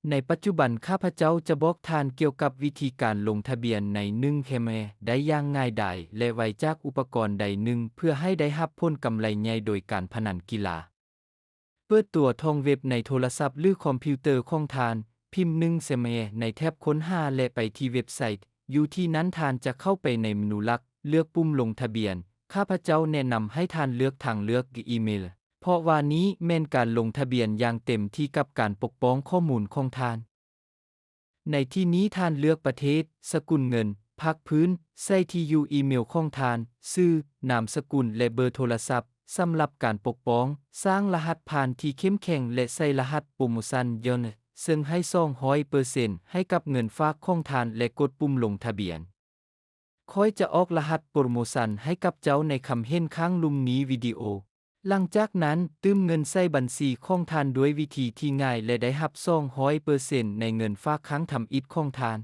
ໃນປັດຈຸບັນ ຂ້າພະເຈົ້າຈະບອກທ່ານກ່ຽວກັບວິທີການລົງທະບຽນໃນໜຶ່ງແຄມແອໄດ້ຢ່າງງ່າຍດາຍ ແລະ ໄວຈາກອຸປະກອນໃດໜຶ່ງ ເພື່ອໃຫ້ໄດ້ຮັບຜົນກຳໄລໃຫຍ່ໂດຍການພະນັນກິລາ. ເປີດຕົວທອງເວັບໃນໂທລະສັບ ຫຼື ຄອມພິວເຕີຂອງທ່ານ, ພິມໜຶ່ງແຄມແອໃນແທັບຄົ້ນຫາ ແລະ ໄປທີ່ເວັບໄຊ. ຢູ່ທີ່ນັ້ນທ່ານຈະເຂົ້າໄປໃນເມນູຫຼັກ, ເລືອກປຸ່ມລົງທະບຽນ. ຂ້າພະເຈົ້າແນະນຳໃຫ້ທ່ານເລືອກທາງເລືອກອີເມລ, ເພາະວ່ານີ້ແມ່ນການລົງທະບຽນຢ່າງເຕັມທີ່ກັບການປົກປ້ອງຂໍ້ມູນຂອງທ່ານ. ໃນທີ່ນີ້ທ່ານເລືອກປະເທດ, ສະກຸນເງິນ, ພາກພື້ນ, ໃສ່ທີ່ຢູ່ອີເມລຂອງທ່ານ, ຊື່, ນາມສະກຸນ ແລະ ເບີໂທລະສັບ. ສຳລັບການປົກປ້ອງ, ສ້າງລະຫັດຜ່ານທີ່ເຂັ້ມແຂງ ແລະ ໃສ່ລະຫັດໂປຣໂມຊັນຍ້ອນ, ເຊິ່ງໃຫ້ສອງຮ້ອຍເປີເຊັນໃຫ້ກັບເງິນຝາກຂອງທ່ານ ແລະ ກົດປຸ່ມລົງທະບຽນ. ຂ້ອຍຈະອອກລະຫັດໂປຣໂມຊັນໃຫ້ກັບເຈົ້າໃນຄຳເຫັນຂ້າງລຸ່ມນີ້ວິດີໂອ. ຫຼັງຈາກນັ້ນ, ຕື່ມເງິນໃສ່ບັນຊີຂອງທ່ານດ້ວຍວິທີທີ່ງ່າຍ ແລະ ໄດ້ຮັບສອງຮ້ອຍເປີເຊັນໃນເງິນຝາກຄັ້ງທຳອິດຂອງທ່ານ.